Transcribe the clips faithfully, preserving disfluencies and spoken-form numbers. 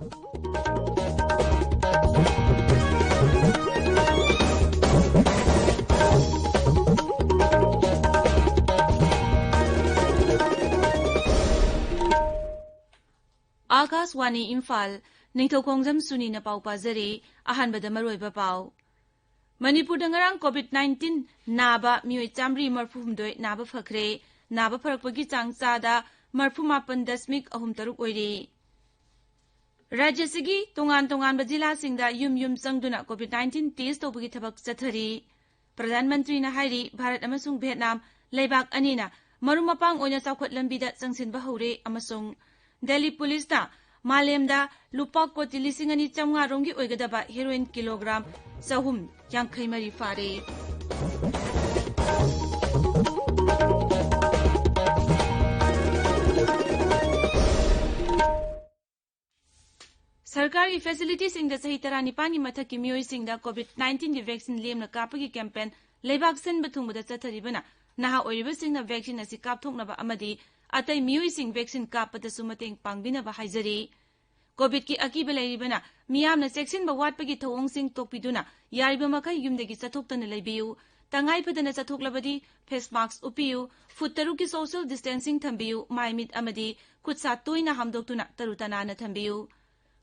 ꯑꯥꯀꯥꯁꯋꯥꯅꯤ ꯏꯝꯐꯥꯜ, ꯅꯤꯡꯊꯧꯈꯣꯡꯖꯝ ꯁꯨꯅꯤꯅ ꯄꯥꯎ ꯄꯥꯖꯔꯤ꯫ ꯑꯍꯥꯟꯕꯗ ꯃꯔꯨꯑꯣꯏꯕ ꯄꯥꯎ꯫ ꯃꯅꯤꯄꯨꯔꯗ ꯉꯔꯥꯡ COVID nineteen ꯅꯥꯕ ꯃꯤꯑꯣꯏ ꯆꯥꯃꯔꯤ ꯃꯔꯤꯐꯨ ꯍꯨꯝꯗꯣꯏ ꯅꯥꯕ ꯐꯈ꯭ꯔꯦ꯫ ꯅꯥꯕ ꯐꯔꯛꯄꯒꯤ ꯆꯥꯡ ꯆꯥꯗ ꯃꯔꯤꯐꯨ ꯃꯥꯄꯟ ꯗꯁꯃꯤꯛ ꯑꯍꯨꯝ ꯇꯔꯨꯛ ꯑꯣꯏꯔꯤ꯫ ꯔꯥꯖ꯭ꯌꯁꯤꯒꯤ ꯇꯣꯉꯥꯟ ꯇꯣꯉꯥꯟꯕ ꯖꯤꯂꯥꯁꯤꯡꯗ ꯌꯨꯝ ꯌꯨꯝ ꯆꯪꯗꯨꯅ COVID nineteen test ꯇꯧꯕꯒꯤ ꯊꯕꯛ ꯆꯠꯊꯔꯤ꯫ ꯄ꯭ꯔꯙꯥꯟ ꯃꯟꯇ꯭ꯔꯤꯅ ꯍꯥꯏꯔꯤ, ꯚꯥꯔꯠ ꯑꯃꯁꯨꯡ ꯚꯤꯌꯦꯠꯅꯥꯝ ꯂꯩꯕꯥꯛ ꯑꯅꯤꯅ ꯃꯔꯨꯞ ꯃꯄꯥꯡ ꯑꯣꯏꯅ ꯆꯥꯎꯈꯠ ꯂꯝꯕꯤꯗ ꯆꯪꯁꯤꯟꯕ ꯍꯧꯔꯦ ꯑꯃꯁꯨꯡ ꯗꯦꯜꯂꯤ ꯄꯨꯂꯤꯁꯅ ꯃꯥꯂꯦꯝꯗ ꯂꯨꯄꯥ ꯀꯣꯇꯤ ꯂꯤꯁꯤꯡ ꯑꯅꯤ ꯆꯥꯝꯃꯉꯥ ꯔꯣꯝꯒꯤ ꯑꯣꯏꯒꯗꯕ ꯍꯦꯔꯣꯏꯟ ꯀꯤꯂꯣꯒ꯭ꯔꯥꯝ ꯆꯍꯨꯝ ꯌꯥꯡꯈꯩ ꯃꯔꯤ ꯐꯥꯔꯦ꯫ ꯁꯔꯀꯥꯔꯒꯤ ꯐꯦꯁꯤꯂꯤꯇꯤꯁꯤꯡꯗ ꯆꯍꯤ ꯇꯔꯥꯅꯤꯄꯥꯟꯒꯤ ꯃꯊꯛꯀꯤ ꯃꯤꯑꯣꯏꯁꯤꯡꯗ COVID nineteen ꯒꯤ vaccine ꯂꯦꯝꯅ ꯀꯥꯞꯄꯒꯤ campaign ꯂꯩꯕꯥꯛ ꯁꯤꯟꯕ ꯊꯨꯡꯕꯗ ꯆꯠꯊꯔꯤꯕꯅ ꯅꯍꯥ ꯑꯣꯏꯔꯤꯕꯁꯤꯡꯅ vaccine ꯑꯁꯤ ꯀꯥꯞꯊꯣꯛꯅꯕ ꯑꯃꯗꯤ ꯑꯇꯩ ꯃꯤꯑꯣꯏꯁꯤꯡ vaccine ꯀꯥꯞꯄꯗꯁꯨ ꯃꯇꯦꯡ ꯄꯥꯡꯕꯤꯅꯕ ꯍꯥꯏꯖꯔꯤ꯫ COVIDꯀꯤ ꯑꯀꯤꯕ ꯂꯩꯔꯤꯕꯅ ꯃꯤꯌꯥꯝꯅ ꯆꯦꯛꯁꯤꯟꯕ ꯋꯥꯠꯄꯒꯤ ꯊꯧꯑꯣꯡꯁꯤꯡ ꯇꯣꯛꯄꯤꯗꯨꯅ ꯌꯥꯔꯤꯕ ꯃꯈꯩ ꯌꯨꯝꯗꯒꯤ ꯆꯠꯊꯣꯛꯇꯅ ꯂꯩꯕꯤꯌꯨ꯫ ꯇꯉꯥꯏ ꯐꯗꯅ ꯆꯠꯊꯣꯛꯂꯕꯗꯤ face mask ꯎꯞꯄꯤꯌꯨ, ꯐꯨꯠ ꯇꯔꯨꯛꯀꯤ social distancing ꯊꯝꯕꯤꯌꯨ, ꯃꯥꯏ ꯃꯤꯠ ꯑꯃꯗꯤ ꯈꯨꯠ ꯁꯥ ꯇꯣꯏꯅ ꯍꯥꯝꯗꯣꯛꯇꯨꯅ ꯇꯔꯨ ꯇꯅꯥꯟꯅ ꯊꯝꯕꯤꯌꯨ꯫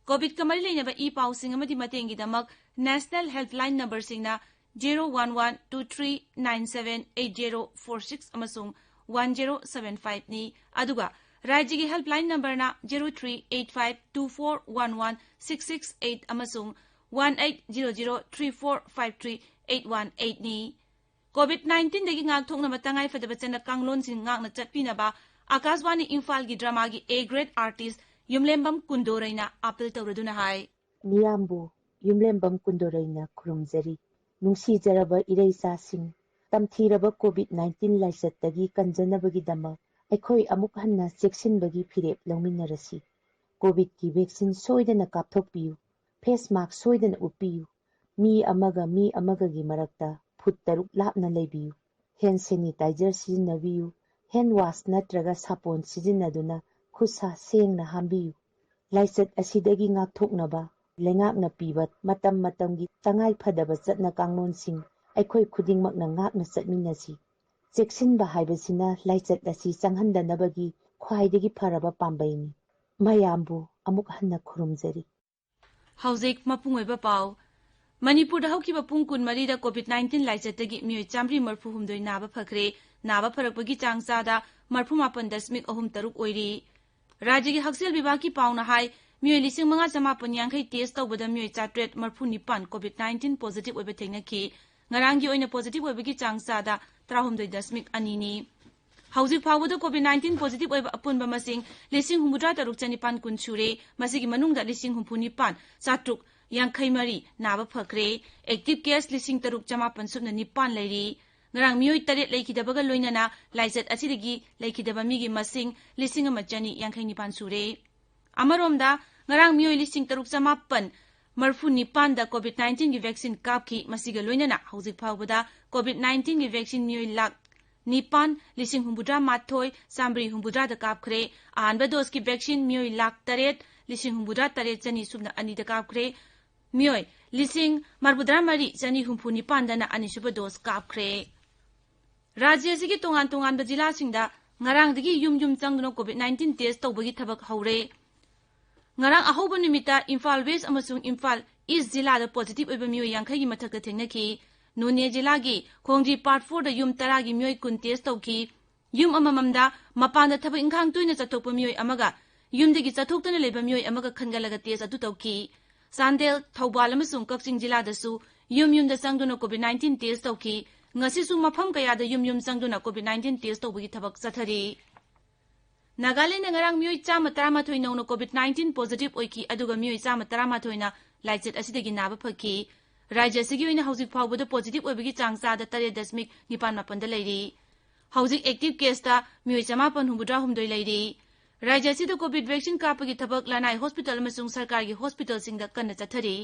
COVIDꯀ ꯃꯔꯤ ꯂꯩꯅꯕ ꯏ ꯄꯥꯎꯁꯤꯡ ꯑꯃꯗꯤ ꯃꯇꯦꯡꯒꯤꯗꯃꯛ National Helpline numberꯁꯤꯡꯅ zero one one two three nine seven eight zero four six ꯑꯃꯁꯨꯡ one zero seven five ꯅꯤ, ꯑꯗꯨꯒ ꯔꯥꯖ꯭ꯌꯒꯤ helpline numberꯅ zero three eight five two four one one six six eight ꯑꯃꯁꯨꯡ one eight zero zero three four five three eight one eight ꯅꯤ꯫ COVID nineteenꯗꯒꯤ ꯉꯥꯛꯊꯣꯛꯅꯕ ꯇꯉꯥꯏ ꯐꯗꯕ ꯆꯠꯅ ꯀꯥꯡꯂꯣꯟꯁꯤꯡ ꯉꯥꯛꯅ ꯆꯠꯄꯤꯅꯕ ꯑꯥꯀꯥꯁꯕꯥꯅꯤ ꯏꯝꯐꯥꯜꯒꯤ dramaꯒꯤ A grade artist ꯌꯨꯝꯂꯦꯝꯕꯝ ꯀꯨꯟꯗꯣꯔꯩꯅ appeal ꯇꯧꯔꯗꯨꯅ ꯍꯥꯏ꯫ ꯃꯤꯌꯥꯝꯕꯨ ꯌꯨꯝꯂꯦꯝꯕꯝ ꯀꯨꯟꯗꯣꯔꯩꯅ ꯈꯨꯔꯨꯝꯖꯔꯤ꯫ ꯅꯨꯡꯁꯤꯖꯔꯕ ꯏꯔꯩꯆꯥꯁꯤꯡ, ꯇꯝꯊꯤꯔꯕ COVID nineteen ꯂꯥꯏꯆꯠꯇꯒꯤ ꯀꯟꯖꯅꯕꯒꯤꯗꯃꯛ ꯑꯩꯈꯣꯏ ꯑꯃꯨꯛ ꯍꯟꯅ ꯆꯦꯛꯁꯤꯟꯕꯒꯤ ꯐꯤꯔꯦꯞ ꯂꯧꯃꯤꯟꯅꯔꯁꯤ꯫ COVIDꯀꯤ vaccine ꯁꯣꯏꯗꯅ ꯀꯥꯞꯊꯣꯛꯄꯤꯌꯨ꯫ Face mask ꯁꯣꯏꯗꯅ ꯎꯞꯄꯤꯌꯨ꯫ ꯃꯤ ꯑꯃꯒ ꯃꯤ ꯑꯃꯒꯒꯤ ꯃꯔꯛꯇ ꯐꯨꯠ ꯇꯔꯨꯛ ꯂꯥꯞꯅ ꯂꯩꯕꯤꯌꯨ꯫ Hand sanitizer ꯁꯤꯖꯤꯟꯅꯕꯤꯌꯨ꯫ Hand wash ꯅꯠꯇ꯭ꯔꯒ ꯁꯥꯄꯣꯟ ꯁꯤꯖꯤꯟꯅꯗꯨꯅ ꯈꯨꯠ ꯁꯥ ꯁꯦꯡꯅ ꯍꯥꯝꯕꯤꯌꯨ꯫ ꯂꯥꯏꯆꯠ ꯑꯁꯤꯗꯒꯤ ꯉꯥꯛꯊꯣꯛꯅꯕ ꯂꯩꯉꯥꯛꯅ ꯄꯤꯕ ꯃꯇꯝ ꯃꯇꯝꯒꯤ ꯇꯉꯥꯏ ꯐꯗꯕ ꯆꯠꯅ ꯀꯥꯡꯂꯣꯟꯁꯤꯡ ꯑꯩꯈꯣꯏ ꯈꯨꯗꯤꯡꯃꯛꯅ ꯉꯥꯛꯅ ꯆꯠꯃꯤꯟꯅꯁꯤ꯫ ꯆꯦꯛꯁꯤꯟꯕ ꯍꯥꯏꯕꯁꯤꯅ ꯂꯥꯏꯆꯠ ꯑꯁꯤ ꯆꯪꯍꯟꯗꯅꯕꯒꯤ ꯈ꯭ꯋꯥꯏꯗꯒꯤ ꯐꯔꯕ ꯄꯥꯝꯕꯩꯅꯤ꯫ ꯃꯌꯥꯝꯕꯨ ꯑꯃꯨꯛ ꯍꯟꯅ ꯈꯨꯔꯨꯝꯖꯔꯤ꯫ ꯍꯧꯖꯤꯛ ꯃꯄꯨꯡ ꯑꯣꯏꯕ ꯄꯥꯎ꯫ ꯃꯅꯤꯄꯨꯔꯗ ꯍꯧꯈꯤꯕ ꯄꯨꯡ ꯀꯨꯟꯃꯔꯤꯗ COVID nineteen ꯂꯥꯏꯆꯠꯇꯒꯤ ꯃꯤꯑꯣꯏ ꯆꯥꯃꯔꯤ ꯃꯔꯤꯐꯨ ꯍꯨꯝꯗꯣꯏ ꯅꯥꯕ ꯐꯈ꯭ꯔꯦ꯫ ꯅꯥꯕ ꯐꯔꯛꯄꯒꯤ ꯆꯥꯡ ꯆꯥꯗ ꯃꯔꯤꯐꯨ ꯃꯥꯄꯟ ꯗꯁꯃꯤꯛ ꯑꯍꯨꯝ ꯇꯔꯨꯛ ꯑꯣꯏꯔꯤ꯫ ꯔꯥꯖ꯭ꯌꯒꯤ ꯍꯛꯁꯦꯜ ꯕꯤꯚꯥꯒꯀꯤ ꯄꯥꯎꯅ ꯍꯥꯏ, ꯃꯤꯑꯣꯏ ꯂꯤꯁꯤꯡ ꯃꯉꯥ ꯆꯃꯥꯄꯟ ꯌꯥꯡꯈꯩ test ꯇꯧꯕꯗ ꯃꯤꯑꯣꯏ ꯆꯥꯇ꯭ꯔꯦꯠ ꯃꯔꯤꯐꯨ ꯅꯤꯄꯥꯟ COVID nineteen positive ꯑꯣꯏꯕ ꯊꯦꯡꯅꯈꯤ꯫ ꯉꯔꯥꯡꯒꯤ ꯑꯣꯏꯅ positive ꯑꯣꯏꯕꯒꯤ ꯆꯥꯡ ꯆꯥꯗ ꯇꯔꯥꯍꯨꯝꯗꯣꯏ ꯗꯁꯃꯤꯛ ꯑꯅꯤꯅꯤ꯫ ꯍꯧꯖꯤꯛ ꯐꯥꯎꯕꯗ COVID nineteen positive ꯑꯣꯏꯕ ꯑꯄꯨꯟꯕ ꯃꯁꯤꯡ ꯂꯤꯁꯤꯡ ꯍꯨꯝꯐꯨꯇꯔꯥ ꯇꯔꯨꯛ ꯆꯅꯤꯄꯥꯟ ꯀꯨꯟ ꯁꯨꯔꯦ꯫ ꯃꯁꯤꯒꯤ ꯃꯅꯨꯡꯗ ꯂꯤꯁꯤꯡ ꯍꯨꯝꯐꯨ ꯅꯤꯄꯥꯟ ꯆꯥꯇ꯭ꯔꯨꯛ ꯌꯥꯡꯈꯩ ꯃꯔꯤ ꯅꯥꯕ ꯐꯈ꯭ꯔꯦ꯫ Active case ꯂꯤꯁꯤꯡ ꯇꯔꯨꯛ ꯆꯃꯥꯄꯟ ꯁꯨꯞꯅ ꯅꯤꯄꯥꯟ ꯂꯩꯔꯤ꯫ ꯉꯔꯥꯡ ꯃꯤꯑꯣꯏ ꯇꯔꯦꯠ ꯂꯩꯈꯤꯗꯕꯒ ꯂꯣꯏꯅꯅ ꯂꯥꯏꯆꯠ ꯑꯁꯤꯗꯒꯤ ꯂꯩꯈꯤꯗꯕ ꯃꯤꯒꯤ ꯃꯁꯤꯡ ꯂꯤꯁꯤꯡ ꯑꯃ ꯆꯅꯤ ꯌꯥꯡꯈꯩ ꯅꯤꯄꯥꯟ ꯁꯨꯔꯦ꯫ ꯑꯃꯔꯣꯝꯗ, ꯉꯔꯥꯡ ꯃꯤꯑꯣꯏ ꯂꯤꯁꯤꯡ ꯇꯔꯨꯛ ꯆꯃꯥꯄꯟ ꯃꯔꯤꯐꯨ ꯅꯤꯄꯥꯟꯗ COVID nineteen ꯒꯤ vaccine ꯀꯥꯞꯈꯤ꯫ ꯃꯁꯤꯒ ꯂꯣꯏꯅꯅ ꯍꯧꯖꯤꯛ ꯐꯥꯎꯕꯗ COVID nineteen ꯒꯤ vaccine ꯃꯤꯑꯣꯏ ꯂꯥꯈ ꯅꯤꯄꯥꯟ ꯂꯤꯁꯤꯡ ꯍꯨꯝꯐꯨꯇꯔꯥ ꯃꯥꯊꯣꯏ ꯆꯥꯃꯔꯤ ꯍꯨꯝꯐꯨꯇꯔꯥꯗ ꯀꯥꯞꯈ꯭ꯔꯦ꯫ ꯑꯍꯥꯟꯕ dose ꯀꯤ vaccine ꯃꯤꯑꯣꯏ ꯂꯥꯈ ꯇꯔꯦꯠ ꯂꯤꯁꯤꯡ ꯍꯨꯝꯐꯨꯇꯔꯥ ꯇꯔꯦꯠ ꯆꯅꯤ ꯁꯨꯞꯅ ꯑꯅꯤꯗ ꯀꯥꯞꯈ꯭ꯔꯦ꯫ ꯃꯤꯑꯣꯏ ꯂꯤꯁꯤꯡ ꯃꯔꯤꯐꯨꯇꯔꯥ ꯃꯔꯤ ꯆꯅꯤ ꯍꯨꯝꯐꯨ ꯅꯤꯄꯥꯟꯗꯅ ꯑꯅꯤꯁꯨꯕ dose ꯀꯥꯞꯈ꯭ꯔꯦ꯫ ꯔꯥꯖ꯭ꯌ ꯑꯁꯤꯒꯤ ꯇꯣꯉꯥꯟ ꯇꯣꯉꯥꯟꯕ ꯖꯤꯂꯥꯁꯤꯡꯗ ꯉꯔꯥꯡꯗꯒꯤ ꯌꯨꯝ ꯌꯨꯝ ꯆꯪꯗꯨꯅ COVID nineteen test ꯇꯧꯕꯒꯤ ꯊꯕꯛ ꯍꯧꯔꯦ꯫ ꯉꯔꯥꯡ ꯑꯍꯧꯕ ꯅꯨꯃꯤꯠꯇ ꯏꯝꯐꯥꯜ West ꯑꯃꯁꯨꯡ ꯏꯝꯐꯥꯜ East ꯖꯤꯂꯥꯗ positive ꯑꯣꯏꯕ ꯃꯤꯑꯣꯏ ꯌꯥꯡꯈꯩꯒꯤ ꯃꯊꯛꯇ ꯊꯦꯡꯅꯈꯤ꯫ ꯅꯣꯅꯦ ꯖꯤꯂꯥꯒꯤ ꯈꯣꯡꯖꯤ Part four ꯗ ꯌꯨꯝ ꯇꯔꯥꯒꯤ ꯃꯤꯑꯣꯏ ꯀꯨꯟ test ꯇꯧꯈꯤ꯫ ꯌꯨꯝ ꯑꯃꯃꯝꯗ ꯃꯄꯥꯟꯗ ꯊꯕꯛ ꯏꯪꯈꯥꯡ ꯇꯣꯏꯅ ꯆꯠꯊꯣꯛꯄ ꯃꯤꯑꯣꯏ ꯑꯃꯒ ꯌꯨꯝꯗꯒꯤ ꯆꯠꯊꯣꯛꯇꯅ ꯂꯩꯕ ꯃꯤꯑꯣꯏ ꯑꯃꯒ ꯈꯟꯒꯠꯂꯒ test ꯑꯗꯨ ꯇꯧꯈꯤ꯫ ꯆꯥꯟꯗꯦꯜ, ꯊꯧꯕꯥꯜ ꯑꯃꯁꯨꯡ ꯀꯛꯆꯤꯡ ꯖꯤꯂꯥꯗꯁꯨ ꯌꯨꯝ ꯌꯨꯝꯗ ꯆꯪꯗꯨꯅ COVID nineteen test ꯇꯧꯈꯤ꯫ ꯉꯁꯤꯁꯨ ꯃꯐꯝ ꯀꯌꯥꯗ ꯌꯨꯝ ꯌꯨꯝ ꯆꯪꯗꯨꯅ COVID nineteen test ꯇꯧꯕꯒꯤ ꯊꯕꯛ ꯆꯠꯊꯔꯤ꯫ ꯅꯥꯒꯥꯂꯦꯟꯗ ꯉꯔꯥꯡ ꯃꯤꯑꯣꯏ ꯆꯥꯝꯃ ꯇꯔꯥꯃꯥꯊꯣꯏ ꯅꯧꯅ COVID nineteen positive ꯑꯣꯏꯈꯤ, ꯑꯗꯨꯒ ꯃꯤꯑꯣꯏ ꯆꯥꯝꯃ ꯇꯔꯥꯃꯥꯊꯣꯏꯅ ꯂꯥꯏꯆꯠ ꯑꯁꯤꯗꯒꯤ ꯅꯥꯕ ꯐꯈꯤ꯫ ꯔꯥꯖ꯭ꯌ ꯑꯁꯤꯒꯤ ꯑꯣꯏꯅ ꯍꯧꯖꯤꯛ ꯐꯥꯎꯕꯗ positive ꯑꯣꯏꯕꯒꯤ ꯆꯥꯡ ꯆꯥꯗ ꯇꯔꯦꯠ ꯗꯁꯃꯤꯛ ꯅꯤꯄꯥꯟ ꯃꯥꯄꯟꯗ ꯂꯩꯔꯤ꯫ ꯍꯧꯖꯤꯛ active case ꯇ ꯃꯤꯑꯣꯏ ꯆꯃꯥꯄꯟ ꯍꯨꯝꯐꯨꯇꯔꯥ ꯍꯨꯝꯗꯣꯏ ꯂꯩꯔꯤ꯫ ꯔꯥꯖ꯭ꯌ ꯑꯁꯤꯗ COVID vaccine ꯀꯥꯞꯄꯒꯤ ꯊꯕꯛ ꯂꯅꯥꯏ hospital ꯑꯃꯁꯨꯡ ꯁꯔꯀꯥꯔꯒꯤ hospital ꯁꯤꯡꯗ ꯀꯟꯅ ꯆꯠꯊꯔꯤ꯫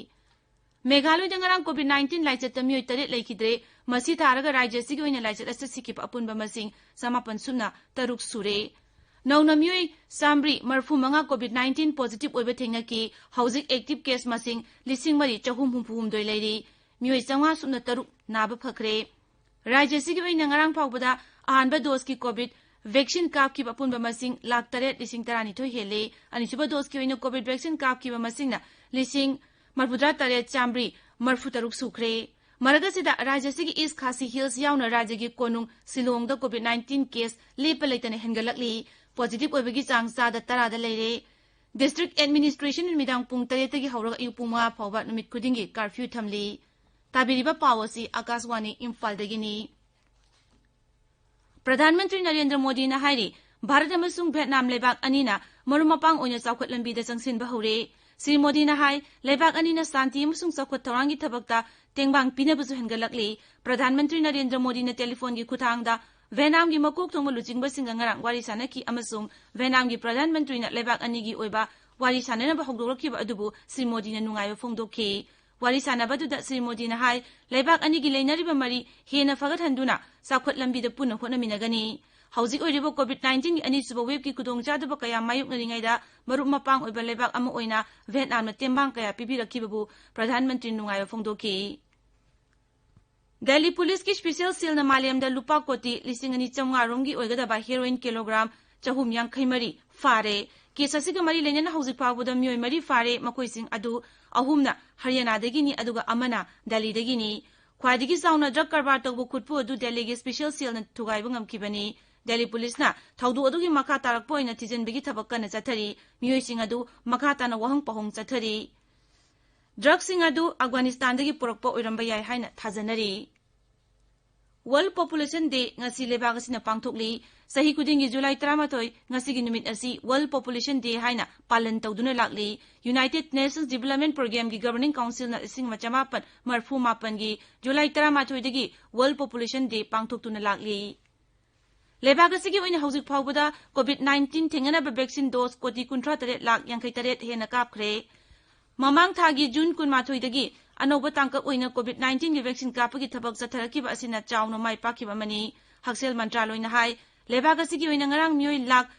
ꯃꯦꯘꯥꯂꯣꯏꯗ ꯉꯔꯥꯡ COVID nineteen ꯂꯥꯏꯆꯠꯇ ꯃꯤꯑꯣꯏ ꯇꯔꯦꯠ ꯂꯩꯈꯤꯗ꯭ꯔꯦ꯫ ꯃꯁꯤ ꯊꯥꯔꯒ ꯔꯥꯖ꯭ꯌ ꯑꯁꯤꯒꯤ ꯑꯣꯏꯅ ꯂꯥꯏꯆꯠ ꯑꯁꯤꯗ ꯁꯤꯈꯤꯕ ꯑꯄꯨꯟꯕ ꯃꯁꯤꯡ ꯆꯃꯥꯄꯟ ꯁꯨꯞꯅ ꯇꯔꯨꯛ ꯁꯨꯔꯦ꯫ ꯅꯧꯅ ꯃꯤꯑꯣꯏ ꯆꯥꯝꯃꯔꯤ ꯃꯔꯤꯐꯨ ꯃꯉꯥ COVID nineteen positive ꯑꯣꯏꯕ ꯊꯦꯡꯅꯈꯤ꯫ ꯍꯧꯖꯤꯛ active case ꯃꯁꯤꯡ ꯂꯤꯁꯤꯡ ꯃꯔꯤ ꯆꯍꯨꯝ ꯍꯨꯝꯐꯨ ꯍꯨꯝꯗꯣꯏ ꯂꯩꯔꯤ꯫ ꯃꯤꯑꯣꯏ ꯆꯥꯝꯃꯉꯥ ꯁꯨꯞꯅ ꯇꯔꯨꯛ ꯅꯥꯕ ꯐꯈ꯭ꯔꯦ꯫ ꯔꯥꯖ꯭ꯌ ꯑꯁꯤꯒꯤ ꯑꯣꯏꯅ ꯉꯔꯥꯡ ꯐꯥꯎꯕꯗ ꯑꯍꯥꯟꯕ dose ꯀꯤ COVID vaccine ꯀꯥꯞꯈꯤꯕ ꯑꯄꯨꯟꯕ ꯃꯁꯤꯡ ꯂꯥꯈ ꯇꯔꯦꯠ ꯂꯤꯁꯤꯡ ꯇꯔꯥꯅꯤꯊꯣꯏ ꯍꯦꯜꯂꯤ꯫ ꯑꯅꯤꯁꯨꯕ dose ꯀꯤ ꯑꯣꯏꯅ COVID vaccine ꯀꯥꯞꯈꯤꯕ ꯃꯁꯤꯡꯅ ꯂꯤꯁꯤꯡ ꯃꯔꯤꯐꯨꯇꯔꯥ ꯇꯔꯦꯠ ꯆꯥꯝꯃꯔꯤ ꯃꯔꯤꯐꯨꯇꯔꯨꯛ ꯁꯨꯈ꯭ꯔꯦ꯫ ꯃꯔꯛ ꯑꯁꯤꯗ ꯔꯥꯖ꯭ꯌ ꯑꯁꯤꯒꯤ East Khasi Hills ꯌꯥꯎꯅ ꯔꯥꯖ꯭ꯌꯒꯤ ꯀꯣꯅꯨꯡ ꯁꯤꯂꯣꯡꯗ COVID nineteen case ꯂꯦꯞꯄ ꯂꯩꯇꯅ ꯍꯦꯟꯒꯠꯂꯛꯂꯤ꯫ Positive ꯑꯣꯏꯕꯒꯤ ꯆꯥꯡ ꯆꯥꯗ ꯇꯔꯥꯗ ꯂꯩꯔꯦ꯫ District Administration ꯅꯨꯃꯤꯗꯥꯡ ꯄꯨꯡ ꯇꯔꯦꯠꯇꯒꯤ ꯍꯧꯔꯒ ꯑꯌꯨꯛ ꯄꯨꯡ ꯃꯉꯥ ꯐꯥꯎꯕ ꯅꯨꯃꯤꯠ ꯈꯨꯗꯤꯡꯒꯤ curfew ꯊꯝꯂꯤ꯫ ꯇꯥꯕꯤꯔꯤꯕ ꯄꯥꯎ ꯑꯁꯤ ꯑꯀꯥꯁꯋꯥꯅꯤ ꯏꯝꯐꯥꯜꯗꯒꯤꯅꯤ꯫ ꯄ꯭ꯔꯙꯥꯟ ꯃꯟꯇ꯭ꯔꯤ ꯅꯔꯦꯟꯗ꯭ꯔ ꯃꯣꯗꯤꯅ ꯍꯥꯏꯔꯤ, ꯚꯥꯔꯠ ꯑꯃꯁꯨꯡ ꯚꯤꯌꯦꯠꯅꯥꯝ ꯂꯩꯕꯥꯛ ꯑꯅꯤꯅ ꯃꯔꯨꯞ ꯃꯄꯥꯡ ꯑꯣꯏꯅ ꯆꯥꯎꯈꯠ ꯂꯝꯕꯤꯗ ꯆꯪꯁꯤꯟꯕ ꯍꯧꯔꯦ꯫ ꯁ꯭ꯔꯤ ꯃꯣꯗꯤꯅ ꯍꯥꯏ, ꯂꯩꯕꯥꯛ ꯑꯅꯤꯅ ꯁꯥꯟꯇꯤ ꯑꯃꯁꯨꯡ ꯆꯥꯎꯈꯠ ꯊꯧꯔꯥꯡꯒꯤ ꯊꯕꯛꯇ ꯇꯦꯡꯕꯥꯡ ꯄꯤꯅꯕꯁꯨ ꯍꯦꯟꯒꯠꯂꯛꯂꯤ꯫ ꯄ꯭ꯔꯙꯥꯟ ꯃꯟꯇ꯭ꯔꯤ ꯅꯔꯦꯟꯗ꯭ꯔ ꯃꯣꯗꯤꯅ ꯇꯦꯂꯤꯐꯣꯟꯒꯤ ꯈꯨꯠꯊꯥꯡꯗ ꯚꯤꯌꯦꯠꯅꯥꯝꯒꯤ ꯃꯀꯣꯛ ꯊꯣꯡꯕ ꯂꯨꯆꯤꯡꯕꯁꯤꯡꯒ ꯉꯔꯥꯡ ꯋꯥꯔꯤ ꯁꯥꯟꯅꯈꯤ ꯑꯃꯁꯨꯡ ꯚꯤꯌꯦꯠꯅꯥꯝꯒꯤ ꯄ꯭ꯔꯙꯥꯟ ꯃꯟꯇ꯭ꯔꯤꯅ ꯂꯩꯕꯥꯛ ꯑꯅꯤꯒꯤ ꯑꯣꯏꯕ ꯋꯥꯔꯤ ꯁꯥꯟꯅꯅꯕ ꯍꯧꯗꯣꯛꯂꯛꯈꯤꯕ ꯑꯗꯨꯕꯨ ꯁ꯭ꯔꯤ ꯃꯣꯗꯤꯅ ꯅꯨꯡꯉꯥꯏꯕ ꯐꯣꯡꯗꯣꯛꯈꯤ꯫ ꯋꯥꯔꯤ ꯁꯥꯟꯅꯕꯗꯨꯗ ꯁ꯭ꯔꯤ ꯃꯣꯗꯤꯅ ꯍꯥꯏ, ꯂꯩꯕꯥꯛ ꯑꯅꯤꯒꯤ ꯂꯩꯅꯔꯤꯕ ꯃꯔꯤ ꯍꯦꯟꯅ ꯐꯒꯠꯍꯟꯗꯨꯅ ꯆꯥꯎꯈꯠ ꯂꯝꯕꯤꯗ ꯄꯨꯟꯅ ꯍꯣꯠꯅꯃꯤꯟꯅꯒꯅꯤ꯫ ꯍꯧꯖꯤꯛ ꯑꯣꯏꯔꯤꯕ COVID nineteen ꯒꯤ ꯑꯅꯤꯁꯨꯕ wave ꯀꯤ ꯈꯨꯗꯣꯡꯆꯥꯗꯕ ꯀꯌꯥ ꯃꯥꯌꯣꯛꯅꯔꯤꯉꯩꯗ ꯃꯔꯨꯞ ꯃꯄꯥꯡ ꯑꯣꯏꯕ ꯂꯩꯕꯥꯛ ꯑꯃ ꯑꯣꯏꯅ ꯚꯤꯌꯦꯠꯅꯥꯝꯅ ꯇꯦꯡꯕꯥꯡ ꯀꯌꯥ ꯄꯤꯕꯤꯔꯛꯈꯤꯕꯕꯨ ꯄ꯭ꯔꯙꯥꯟ ꯃꯟꯇ꯭ꯔꯤ ꯅꯨꯡꯉꯥꯏꯕ ꯐꯣꯡꯗꯣꯛꯈꯤ꯫ ꯗꯦꯜꯂꯤ ꯄꯨꯂꯤꯁꯀꯤ special cell ꯅ ꯃꯥꯂꯦꯝꯗ ꯂꯨꯄꯥ ꯀꯣꯇꯤ ꯂꯤꯁꯤꯡ ꯑꯅꯤ ꯆꯥꯝꯃꯉꯥ ꯔꯣꯝꯒꯤ ꯑꯣꯏꯒꯗꯕ heroin ꯀꯤꯂꯣꯒ꯭ꯔꯥꯝ ꯆꯍꯨꯝ ꯌꯥꯡꯈꯩ ꯃꯔꯤ ꯐꯥꯔꯦ꯫ Case ꯑꯁꯤꯒ ꯃꯔꯤ ꯂꯩꯅꯅ ꯍꯧꯖꯤꯛ ꯐꯥꯎꯕꯗ ꯃꯤꯑꯣꯏ ꯃꯔꯤ ꯐꯥꯔꯦ, ꯃꯈꯣꯏꯁꯤꯡ ꯑꯗꯨ ꯑꯍꯨꯝꯅ ꯍꯔꯤꯌꯥꯅꯥꯗꯒꯤꯅꯤ, ꯑꯗꯨꯒ ꯑꯃꯅ ꯗꯦꯜꯂꯤꯗꯒꯤꯅꯤ꯫ ꯈ꯭ꯋꯥꯏꯗꯒꯤ ꯆꯥꯎꯅ drug ꯀꯔꯕꯥꯔ ꯇꯧꯕ ꯈꯨꯠꯄꯨ ꯑꯗꯨ ꯗꯦꯜꯂꯤꯒꯤ special cell ꯅ ꯊꯨꯒꯥꯏꯕ ꯉꯝꯈꯤꯕꯅꯤ꯫ ꯗꯦꯜꯂꯤ ꯄꯨꯂꯤꯁꯅ ꯊꯧꯗꯣꯛ ꯑꯗꯨꯒꯤ ꯃꯈꯥ ꯇꯥꯔꯛꯄ ꯑꯣꯏꯅ ꯊꯤꯖꯤꯟꯕꯒꯤ ꯊꯕꯛ ꯀꯟꯅ ꯆꯠꯊꯔꯤ꯫ ꯃꯤꯑꯣꯏꯁꯤꯡ ꯑꯗꯨ ꯃꯈꯥ ꯇꯥꯅ ꯋꯥꯍꯪ ꯄꯥꯎꯍꯪ ꯆꯠꯊꯔꯤ꯫ Drug ꯁꯤꯡ ꯑꯗꯨ ꯑꯐꯒꯥꯅꯤꯁꯇꯥꯟꯗꯒꯤ ꯄꯨꯔꯛꯄ ꯑꯣꯏꯔꯝꯕ ꯌꯥꯏ ꯍꯥꯏꯅ ꯊꯥꯖꯅꯔꯤ꯫ World Population Day ꯉꯁꯤ ꯂꯩꯕꯥꯛ ꯑꯁꯤꯅ ꯄꯥꯡꯊꯣꯛꯂꯤ꯫ ꯆꯍꯤ ꯈꯨꯗꯤꯡꯒꯤ ꯖꯨꯂꯥꯏ ꯇꯔꯥꯃꯥꯊꯣꯏ ꯉꯁꯤꯒꯤ ꯅꯨꯃꯤꯠ ꯑꯁꯤ World Population Day ꯍꯥꯏꯅ ꯄꯥꯂꯟ ꯇꯧꯗꯨꯅ ꯂꯥꯛꯂꯤ꯫ United Nations Development Programme ꯒꯤ Governing Council ꯅ ꯂꯤꯁꯤꯡ ꯑꯃ ꯆꯃꯥꯄꯟ ꯃꯔꯤꯐꯨ ꯃꯥꯄꯟꯒꯤ ꯖꯨꯂꯥꯏ ꯇꯔꯥꯃꯥꯊꯣꯏꯗꯒꯤ World Population Day ꯄꯥꯡꯊꯣꯛꯇꯨꯅ ꯂꯥꯛꯂꯤ꯫ ꯂꯩꯕꯥꯛ ꯑꯁꯤꯒꯤ ꯑꯣꯏꯅ ꯍꯧꯖꯤꯛ ꯐꯥꯎꯕꯗ COVID nineteen ꯊꯦꯡꯅꯅꯕ vaccine dose ꯀꯣꯇꯤ ꯀꯨꯟꯊ꯭ꯔꯥ ꯇꯔꯦꯠ ꯂꯥꯈ ꯌꯥꯡꯈꯩ ꯇꯔꯦꯠ ꯍꯦꯟꯅ ꯀꯥꯞꯈ꯭ꯔꯦ꯫ ꯃꯃꯥꯡ ꯊꯥꯒꯤ ꯖꯨꯟ ꯀꯨꯟꯃꯥꯊꯣꯏꯗꯒꯤ ꯑꯅꯧꯕ ꯇꯥꯡꯀꯛ ꯑꯣꯏꯅ COVID nineteen ꯒꯤ vaccine ꯀꯥꯞꯄꯒꯤ ꯊꯕꯛ ꯆꯠꯊꯔꯛꯈꯤꯕ ꯑꯁꯤꯅ ꯆꯥꯎꯅ ꯃꯥꯏ ꯄꯥꯛꯈꯤꯕ ꯑꯃꯅꯤ꯫ ꯍꯛꯁꯦꯜ ꯃꯟꯇ꯭ꯔꯥꯂꯣꯏꯅ ꯍꯥꯏ, ꯂꯩꯕꯥꯛ ꯑꯁꯤꯒꯤ ꯑꯣꯏꯅ ꯉꯔꯥꯡ ꯃꯤꯑꯣꯏ ꯂꯥꯈ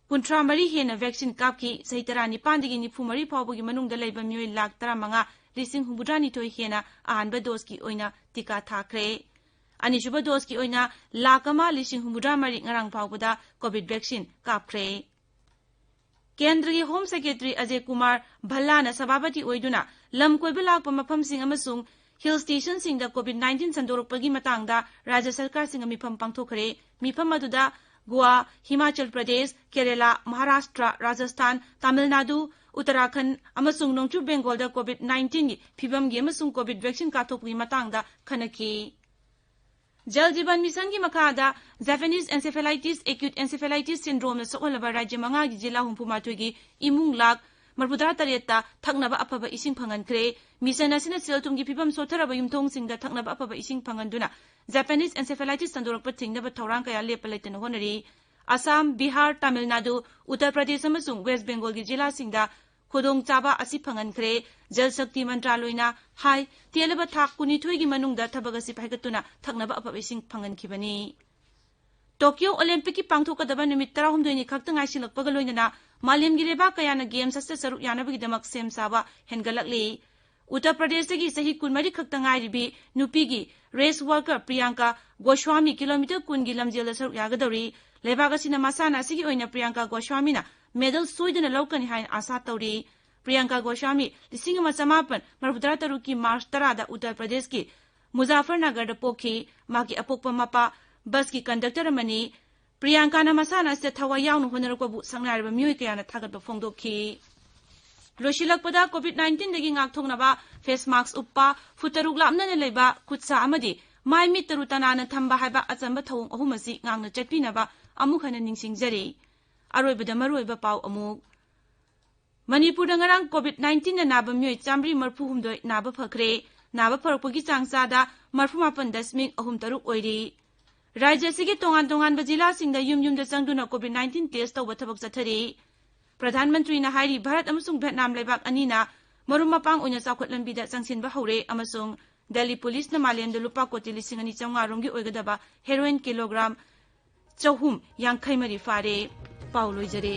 ꯀꯨꯟꯊ꯭ꯔꯥ ꯃꯔꯤ ꯍꯦꯟꯅ vaccine ꯀꯥꯞꯈꯤ꯫ ꯆꯍꯤ ꯇꯔꯥꯅꯤꯄꯥꯟꯗꯒꯤ ꯅꯤꯐꯨ ꯃꯔꯤ ꯐꯥꯎꯕꯒꯤ ꯃꯅꯨꯡꯗ ꯂꯩꯕ ꯃꯤꯑꯣꯏ ꯂꯥꯈ ꯇꯔꯥꯃꯉꯥ ꯂꯤꯁꯤꯡ ꯍꯨꯝꯐꯨꯇꯔꯥꯅꯤꯊꯣꯏ ꯍꯦꯟꯅ ꯑꯍꯥꯟꯕ doseꯀꯤ ꯑꯣꯏꯅ ꯇꯤꯀꯥ ꯊꯥꯈ꯭ꯔꯦ꯫ ꯑꯅꯤꯁꯨꯕ doseꯀꯤ ꯑꯣꯏꯅ ꯂꯥꯈ ꯑꯃ ꯂꯤꯁꯤꯡ ꯍꯨꯝꯐꯨꯇꯔꯥ ꯃꯔꯤ ꯉꯔꯥꯡ ꯐꯥꯎꯕꯗ COVID vaccine ꯀꯥꯞꯈ꯭ꯔꯦ꯫ ꯀꯦꯟꯗ꯭ꯔꯒꯤ Home Secretary ꯑꯖꯌ ꯀꯨꯃꯥꯔ ꯚꯜꯂꯥꯅ ꯁꯚꯥꯄꯇꯤ ꯑꯣꯏꯗꯨꯅ ꯂꯝ ꯀꯣꯏꯕ ꯂꯥꯛꯄ ꯃꯐꯝꯁꯤꯡ ꯑꯃꯁꯨꯡ hill stationꯁꯤꯡꯗ COVID nineteen ꯁꯟꯗꯣꯔꯛꯄꯒꯤ ꯃꯇꯥꯡꯗ ꯔꯥꯖ꯭ꯌ ꯁꯔꯀꯥꯔꯁꯤꯡꯒ ꯃꯤꯐꯝ ꯄꯥꯡꯊꯣꯛꯈ꯭ꯔꯦ꯫ ꯃꯤꯐꯝ ꯑꯗꯨꯗ ꯒꯣꯋꯥ, ꯍꯤꯃꯥꯆꯜ ꯄ꯭ꯔꯗꯦꯁ, ꯀꯦꯔꯦꯂꯥ, ꯃꯍꯥꯔꯥꯁꯇ꯭ꯔ, ꯔꯥꯖꯁꯊꯥꯟ, ꯇꯥꯃꯤꯜ ꯅꯥꯗꯨ, ꯎꯠꯇꯔꯥꯈꯟꯗ ꯑꯃꯁꯨꯡ ꯅꯣꯡꯆꯨꯞ ꯕꯦꯡꯒꯣꯜꯗ COVID nineteenꯒꯤ ꯐꯤꯕꯝꯒꯤ ꯑꯃꯁꯨꯡ COVID vaccine ꯀꯥꯞꯊꯣꯛꯄꯒꯤ ꯃꯇꯥꯡꯗ ꯈꯟꯅꯈꯤ꯫ ꯖꯜ ꯖꯤꯕꯟ ꯃꯤꯁꯟꯒꯤ ꯃꯈꯥꯗ Japanese encephalitis, acute encephalitis syndromeꯅ ꯁꯣꯛꯍꯜꯂꯕ ꯔꯥꯖ꯭ꯌ ꯃꯉꯥꯒꯤ ꯖꯤꯂꯥ ꯍꯨꯝꯐꯨ ꯃꯥꯊꯣꯏꯒꯤ ꯏꯃꯨꯡ ꯂꯥꯈ ꯃꯔꯤꯐꯨ ꯇꯔꯦꯠꯇ ꯊꯛꯅꯕ ꯑꯐꯕ ꯏꯁꯤꯡ ꯐꯪꯍꯟꯈ꯭ꯔꯦ꯫ ꯃꯤꯁꯟ ꯑꯁꯤꯅ ꯁꯦꯜ-ꯊꯨꯝꯒꯤ ꯐꯤꯕꯝ ꯁꯣꯠꯊꯔꯕ ꯌꯨꯝꯊꯣꯡꯁꯤꯡꯗ ꯊꯛꯅꯕ ꯑꯐꯕ ꯏꯁꯤꯡ ꯐꯪꯍꯟꯗꯨꯅ Japanese encephalitis ꯁꯟꯗꯣꯔꯛꯄ ꯊꯤꯡꯅꯕ ꯊꯧꯔꯥꯡ ꯀꯌꯥ ꯂꯦꯞꯄ ꯂꯩꯇꯅ ꯍꯣꯠꯅꯔꯤ꯫ ꯑꯁꯥꯝ, ꯕꯤꯍꯥꯔ, ꯇꯥꯃꯤꯜ ꯅꯥꯗꯨ, ꯎꯠꯇꯔ ꯄ꯭ꯔꯗꯦꯁ ꯑꯃꯁꯨꯡ ꯋꯦꯁ ꯕꯦꯡꯒꯣꯜꯒꯤ ꯖꯤꯂꯥꯁꯤꯡꯗ ꯈꯨꯗꯣꯡꯆꯥꯕ ꯑꯁꯤ ꯐꯪꯍꯟꯈ꯭ꯔꯦ꯫ ꯖꯜ ꯁꯛꯇꯤ ꯃꯟꯇ꯭ꯔꯥꯂꯣꯏꯅ ꯍꯥꯏ, ꯇꯦꯜꯂꯕ ꯊꯥ ꯀꯨꯟꯅꯤꯊꯣꯏꯒꯤ ꯃꯅꯨꯡꯗ ꯊꯕꯛ ꯑꯁꯤ ꯄꯥꯏꯈꯠꯇꯨꯅ ꯊꯛꯅꯕ ꯑꯐꯕ ꯏꯁꯤꯡ ꯐꯪꯍꯟꯈꯤꯕꯅꯤ꯫ ꯇꯣꯀꯤꯌꯣ ꯑꯣꯂꯦꯝꯄꯤꯛꯀꯤ ꯄꯥꯡꯊꯣꯛꯀꯗꯕ ꯅꯨꯃꯤꯠ ꯇꯔꯥꯍꯨꯝꯗꯣꯏꯅꯤ ꯈꯛꯇ ꯉꯥꯏꯁꯤꯜꯂꯛꯄꯒ ꯂꯣꯏꯅꯅ ꯃꯥꯂꯦꯝꯒꯤ ꯂꯩꯕꯥꯛ ꯀꯌꯥꯅ Games ꯑꯁꯤꯗ ꯁꯔꯨꯛ ꯌꯥꯅꯕꯒꯤꯗꯃꯛ ꯁꯦꯝ ꯁꯥꯕ ꯍꯦꯟꯒꯠꯂꯛꯂꯤ꯫ ꯎꯠꯇꯔ ꯄ꯭ꯔꯗꯦꯁꯇꯒꯤ ꯆꯍꯤ ꯀꯨꯟꯃꯔꯤ ꯈꯛꯇ ꯉꯥꯏꯔꯤꯕꯤ ꯅꯨꯄꯤꯒꯤ race walker Priyanka Goswami kilometre ꯀꯨꯟꯒꯤ ꯂꯝꯖꯦꯜꯗ ꯁꯔꯨꯛ ꯌꯥꯒꯗꯧꯔꯤ꯫ ꯂꯩꯕꯥꯛ ꯑꯁꯤꯅ ꯃꯁꯥꯟꯅ ꯑꯁꯤꯒꯤ ꯑꯣꯏꯅ ꯄ꯭ꯔꯤꯌꯥꯡꯀꯥ ꯒꯣꯁ꯭ꯋꯥꯃꯤꯅ medal ꯁꯣꯏꯗꯅ ꯂꯧꯔꯛꯀꯅꯤ ꯍꯥꯏꯅ ꯑꯥꯁꯥ ꯇꯧꯔꯤ꯫ ꯄ꯭ꯔꯤꯌꯥꯡꯀꯥ ꯒꯣꯁ꯭ꯋꯥꯃꯤ ꯂꯤꯁꯤꯡ ꯑꯃ ꯆꯃꯥꯄꯟ ꯃꯔꯤꯐꯨ ꯇꯔꯥ ꯇꯔꯨꯛꯀꯤ ꯃꯥꯔꯆ ꯇꯔꯥꯗ ꯎꯠꯇꯔ ꯄ꯭ꯔꯗꯦꯁꯀꯤ ꯃꯨꯖꯥꯐꯔꯅꯒꯔꯗ ꯄꯣꯛꯈꯤ꯫ ꯃꯍꯥꯛꯀꯤ ꯑꯄꯣꯛꯄ ꯃꯄꯥ ꯕꯁꯀꯤ ꯀꯟꯗꯛꯇꯔ ꯑꯃꯅꯤ꯫ ꯄ꯭ꯔꯤꯌꯥꯡꯀꯥꯅ ꯃꯁꯥꯟꯅ ꯑꯁꯤꯗ ꯊꯋꯥꯏ ꯌꯥꯎꯅ ꯍꯣꯠꯅꯔꯛꯄꯕꯨ ꯁꯛꯅꯥꯏꯔꯕ ꯃꯤꯑꯣꯏ ꯀꯌꯥꯅ ꯊꯥꯒꯠꯄ ꯐꯣꯡꯗꯣꯛꯈꯤ꯫ ꯂꯣꯏꯁꯤꯜꯂꯛꯄꯗ COVID nineteenꯗꯒꯤ ꯉꯥꯛꯊꯣꯛꯅꯕ face mask ꯎꯞꯄ, ꯐꯨꯠ ꯇꯔꯨꯛ ꯂꯥꯞꯅꯅ ꯂꯩꯕ, ꯈꯨꯠ ꯁꯥ ꯑꯃꯗꯤ ꯃꯥꯏ ꯃꯤꯠ ꯇꯔꯨ ꯇꯅꯥꯟꯅ ꯊꯝꯕ ꯍꯥꯏꯕ ꯑꯆꯝꯕ ꯊꯧꯑꯣꯡ ꯑꯍꯨꯝ ꯑꯁꯤ ꯉꯥꯛꯅ ꯆꯠꯄꯤꯅꯕ ꯑꯃꯨꯛ ꯍꯟꯅ ꯅꯤꯡꯁꯤꯡꯖꯔꯤ꯫ ꯑꯔꯣꯏꯕꯗ ꯃꯔꯨꯑꯣꯏꯕ ꯄꯥꯎ ꯑꯃꯨꯛ꯫ ꯃꯅꯤꯄꯨꯔꯗ ꯉꯔꯥꯡ COVID nineteenꯅ ꯅꯥꯕ ꯃꯤꯑꯣꯏ ꯆꯥꯃꯔꯤ ꯃꯔꯤꯐꯨ ꯍꯨꯝꯗꯣꯏ ꯅꯥꯕ ꯐꯈ꯭ꯔꯦ꯫ ꯅꯥꯕ ꯐꯔꯛꯄꯒꯤ ꯆꯥꯡ ꯆꯥꯗ ꯃꯔꯤꯐꯨ ꯃꯥꯄꯟ ꯗꯁꯃꯤꯛ ꯑꯍꯨꯝ ꯇꯔꯨꯛ ꯑꯣꯏꯔꯤ꯫ ꯔꯥꯖ꯭ꯌ ꯑꯁꯤꯒꯤ ꯇꯣꯉꯥꯟ ꯇꯣꯉꯥꯟꯕ ꯖꯤꯂꯥꯁꯤꯡꯗ ꯌꯨꯝ ꯌꯨꯝꯗ ꯆꯪꯗꯨꯅ COVID nineteen test ꯇꯧꯕ ꯊꯕꯛ ꯆꯠꯊꯔꯤ꯫ ꯄ꯭ꯔꯙꯥꯟ ꯃꯟꯇ꯭ꯔꯤꯅ ꯍꯥꯏꯔꯤ, ꯚꯥꯔꯠ ꯑꯃꯁꯨꯡ ꯚꯦꯠꯅꯥꯝ ꯂꯩꯕꯥꯛ ꯑꯅꯤꯅ ꯃꯔꯨꯞ ꯃꯄꯥꯡ ꯑꯣꯏꯅ ꯆꯥꯎꯈꯠ ꯂꯝꯕꯤꯗ ꯆꯪꯁꯤꯟꯕ ꯍꯧꯔꯦ ꯑꯃꯁꯨꯡ ꯗꯦꯜꯂꯤ ꯄꯨꯂꯤꯁꯅ ꯃꯥꯂꯦꯝꯗ ꯂꯨꯄꯥ ꯀꯣꯇꯤ ꯂꯤꯁꯤꯡ ꯑꯅꯤ ꯆꯥꯝꯃꯉꯥ ꯔꯣꯝꯒꯤ ꯑꯣꯏꯒꯗꯕ heroin ꯀꯤꯂꯣꯒ꯭ꯔꯥꯝ ꯆꯍꯨꯝ ꯌꯥꯡꯈꯩ ꯃꯔꯤ ꯐꯥꯔꯦ꯫ ꯄꯥꯎ ꯂꯣꯏꯖꯔꯦ꯫